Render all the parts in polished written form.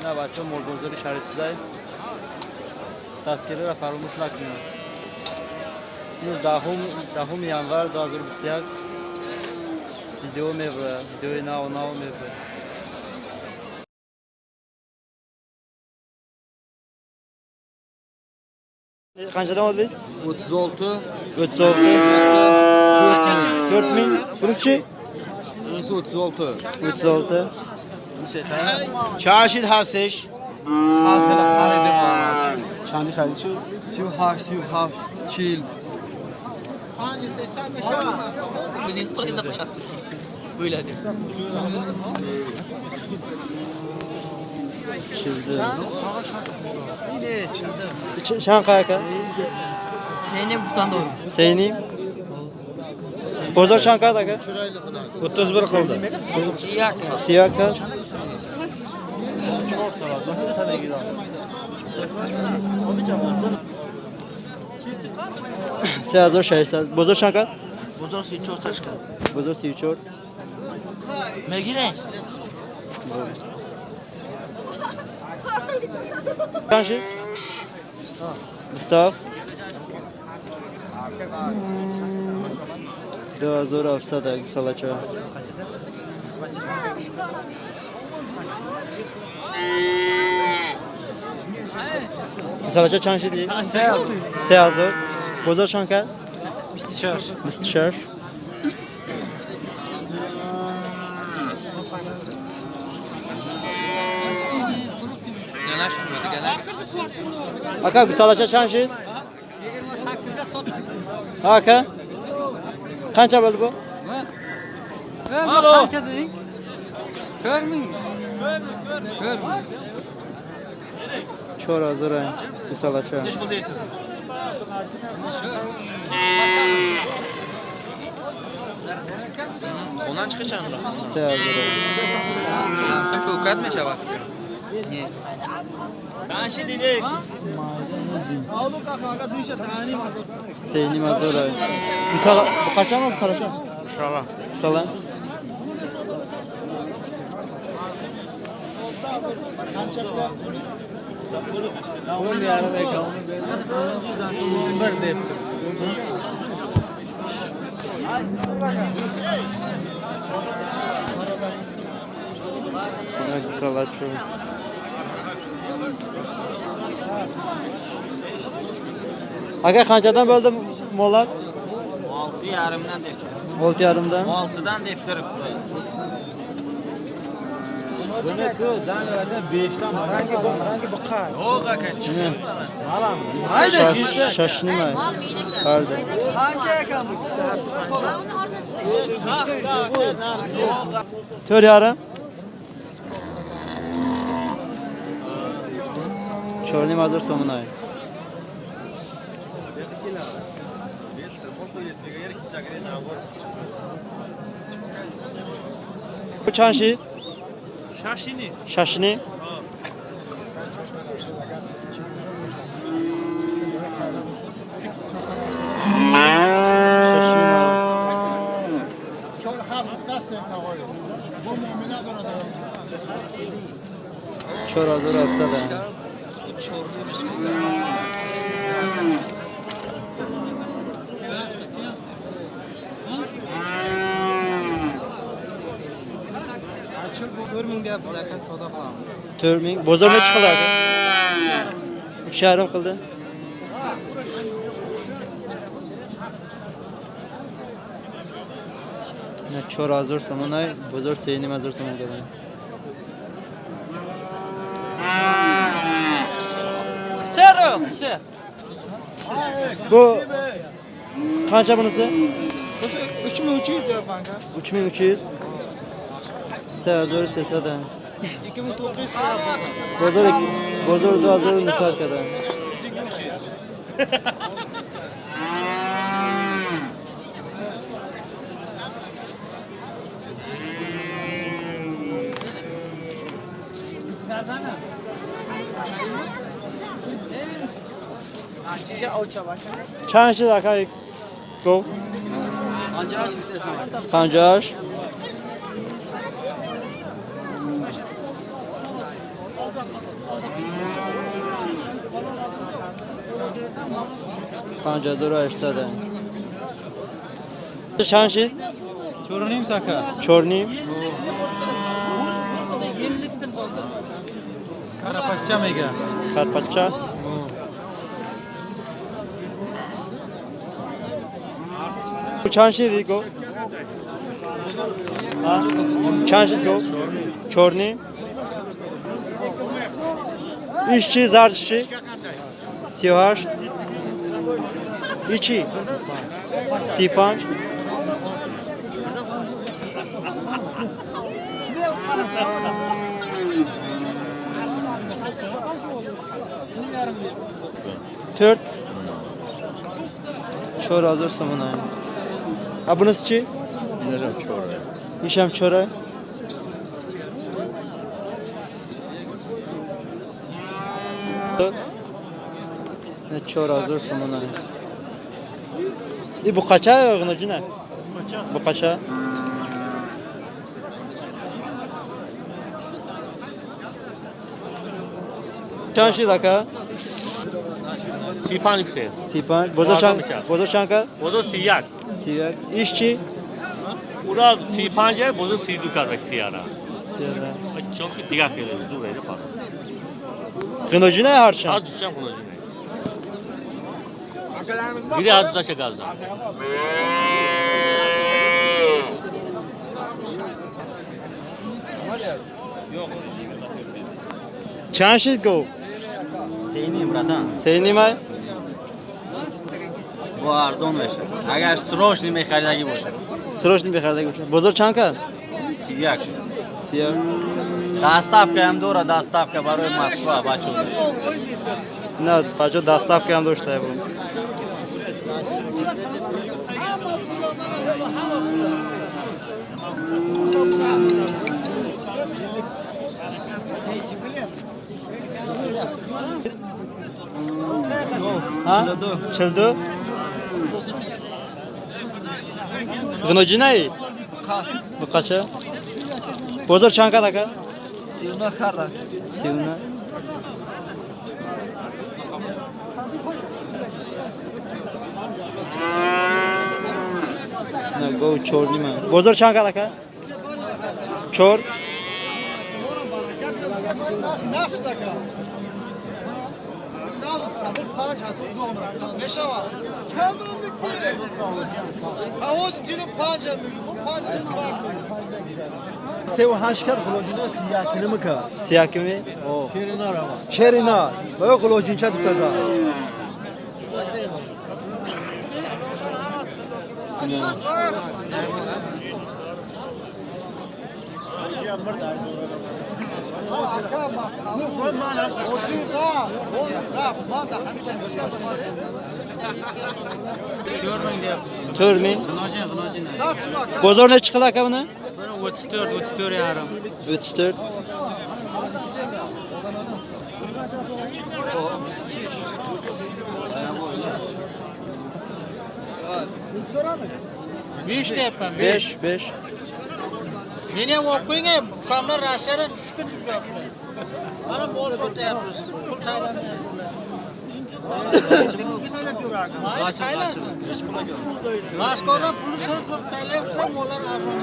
Ина бачаҳо молбозори Шарифзай. Дастгириро фаромӯш накунед. Имрӯз 10 январ 2021 видео меброяд, видеои нав нав меброяд. Qanchadan oldingiz? 36. 36. 4000. Bunisi-chi? Bunisi 36. 36. چند شید هستش؟ خرید ما. چندی خرید شد؟ 38, 37, 40. O'zingiz qilganda qo'shasiz. O'yladi. Childi. Чанд aka? Seni butan doğru. Seynim. Bozor чанд кард aka? 31 qildi. Сиёк кард. 3600. Бозор чанд кард? Bozor 34 tashkil. Бозор 34. Megire. Чанд шид? 27. 2700 гусалача. Гусалача чанд шиди? 3000. Бозор чанд кард? 24. 24. Yana shuni deganlar. Aka гусалача чанд шид? Ha aka? Qancha bo'ldi bu? Alo. Qancha deding? 4000. 4000. 4000 гусалача. Necha pul deysiz? Ondan chiqish anra. 3000. Sen fukat mешавад. Не. Seynim hazır. Gusala, bu qachonmi gusalacha? Gusala. Gusala. O'n yarim ekan. 11 debdi. Gusalacha. Aka qanchadan bo'ldi mollar? 6,5dan deb. 6,5dan. 6dan deb turibdi. Buni-ku danalardan 5 dan rangi bu, rangi bu qar. Yo'q aka, chiqib. Shashnima. Qardi. Qancha ekan bu ikkita? 4,5. 4,5 so'mdan. Bu чанд шид? Shashini. Shashini. Shashini. 4700. 4000 deyapmiz aka, savdo qilamiz. 4000. Bozor nechi qildi aka? 3,5 qildi. Mana 4000 so'mdan, bozor 3,5 so'mdan keladi. Qisar, qisar. Bu qancha bunisi? 3300 deyapman aka. 3300. 3300 dan. 2900 qilyapmiz. Bozor bozor 2900 kadar. Чанд шид ака гов? 58. 5800. چند شد؟ 4.5 taka. 4.5. Karapachcha mega. Karpachcha. چند شد گو؟ چند شد گو؟ 4.5. İşçi, zardişçi. 38. İçi. 35. 4. 4000 so'm. A bunisi-chi? Ish ham cho'ra. Ne 4000 so'm. E bu qacha g'inojina? Bu qacha? Чанд шид ака? 35 شد. 35. Бозор чанд? Бозор чанд кард? بزرگ 31. 31. Иш чӣ? او را 35 بزرگ 32 کرد سیاره. 31. چون که دیگه خیلی زوره نه پا. G'inojina harchand? هر دوشم خونه جونه. Biri هر دوشم گازا. Чанд шид гов? 3.5 братан. 3.5 ай? Бо арзон мешад. Агар срочно мехаридагӣ бошад. Срочно мехаридагӣ бошад. Бозор чанд кард? 31 шуд. 31. Доставка ҳам дорад, доставка барои Москва бачо. На, бачо доставка ҳам дошта бу. Ha? 42. G'inojinay? Buqacha. Bozor чанд кард ака? 39 карда. 39. На гов 4.5. Бозор чанд кард ака? 4. سه و هشت کرد خلوجینا 31.5 کرد. 31. شیرینا با خلوجین چه دو تازه. 4000. Bozor nechi qildi aka buni? 34, 34.5. 34. 5 deyapman. 5 5. Meni ham olib qo'ying, ukamlar Rossiyadan tushib ketibdi. Mana mol sotyapmiz. Pul tayyorlayapmiz. Mayli tayyorlasin. Moskvadan pulni so'rab so'rab tayyorlayapsizlar, mollar arzon.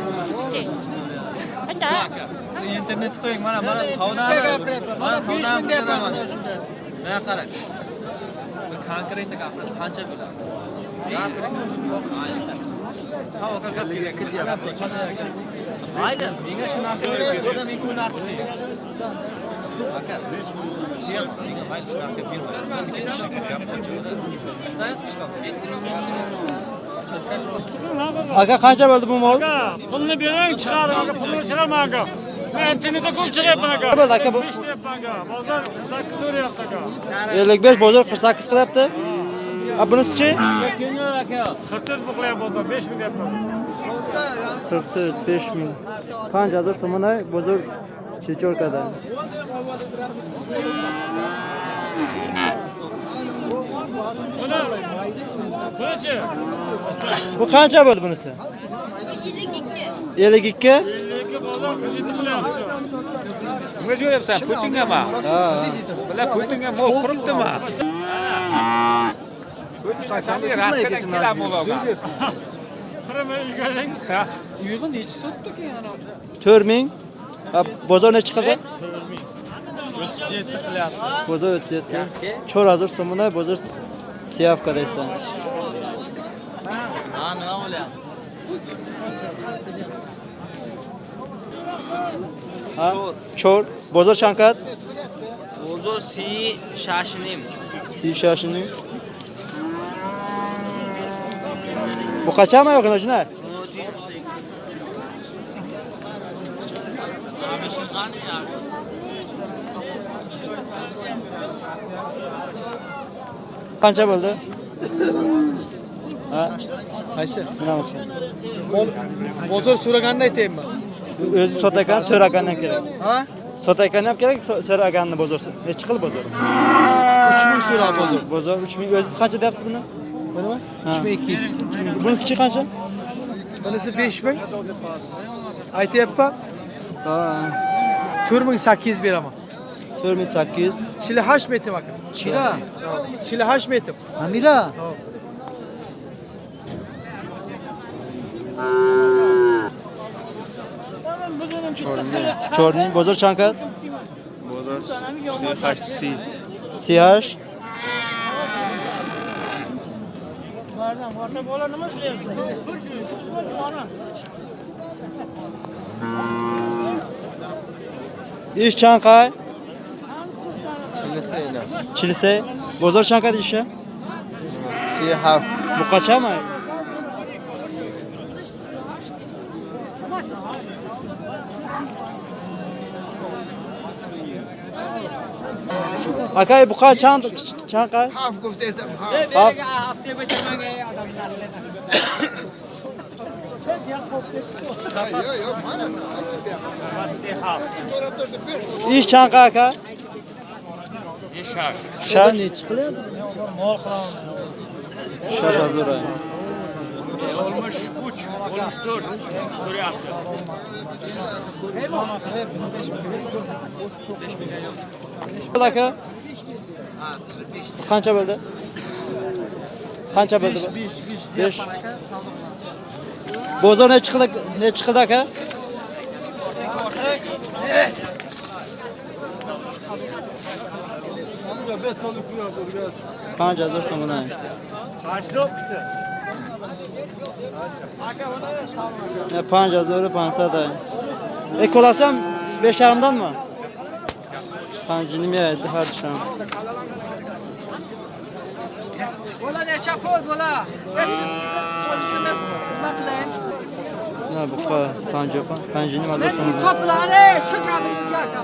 Internetni qo'ying, mana mana savdoni. Mana savdoni beraman. Mana qarang. Bir konkretni gapiradi, qancha biladi. Gapiring. Tavakal gap kerak. Mayli, menga shu narxni berib, men ku narxni. Aka, sen menga mayli shu narxga berma. Gap qancha bo'ladi? Aka qancha bo'ldi bu mol? Aka, pulni bering chiqaring, aka, pulni chiqarma aka. Men internetda ko'p chiqyapman aka. Bo'ldi aka bu. 5 deyapman aka. Bozor 48 so'rayapti aka. 55 bozor 48 qilyapti. A bunisi-chi? 44 bu qilyapti bozor 5000 deyapman. 44 5000. 5000 so'mona bozor Chechorkada. Buni-chi? Bu qancha bo'ldi bunisi? 52. 52. 52 bozor 47 qilyapti. Kimga jo'rayapsan? Putingami? Ha. Bular Putinga mol quribdimi? Rossiyadan keladi ularga. 4000. Ha, bozor nechi qildi? 37 qilyapti. Bozor 37. 4000 so'muna bozor siyavka deysan. Ha, nima bo'lyapti? Ha? Chor. Bozor чанд? Bozor 36.5. 36.5. Bu qachonmi yo'q shuna? Qancha bo'ldi? Ha? Qaysi? Bunamisi. Bozor so'raganini aytaymi? O'zi sotayotgan so'ragandan kerak. Ha? Sotayotgan ham kerak, so'raganni bozor. Nechi qil bozor? 3000 so'ra bozor. Bozor 3000. O'zingiz qancha deyapsiz buni? Buni 3200. Bunisi qancha? Bunisi 5000. Aytyapman. Ha. 4800 beraman. 4800. 48 metr aka. Chila. 48 metr. Amira. Chorning bozor чанд? Bozor 38 38. Ish чанд? Chilisi. Bozor чанд ishi? 37. Bu qachami? Aka, bu qachon чанд? Haf guftesam haf. Haf. Yo yo mana. Ish чанд aka? Shash. Nechi qilyapti? Mol qilaman. Shash hazır. Olmuş 3, olmuş 4 so'rayapti. Aka. Qancha bo'ldi? Qancha bo'ldi? 5 5 5. Bozor nechi qildi? Nechi qildi aka? 5000 so'mdan. Ne 5500. E kolasam 5 yarımdan mı? 5.5 har şam. Bola necha pul bola? 500 nima qilayin? Ne bu 5 5.5 so'mdan. To'plari shu gapingizga aka.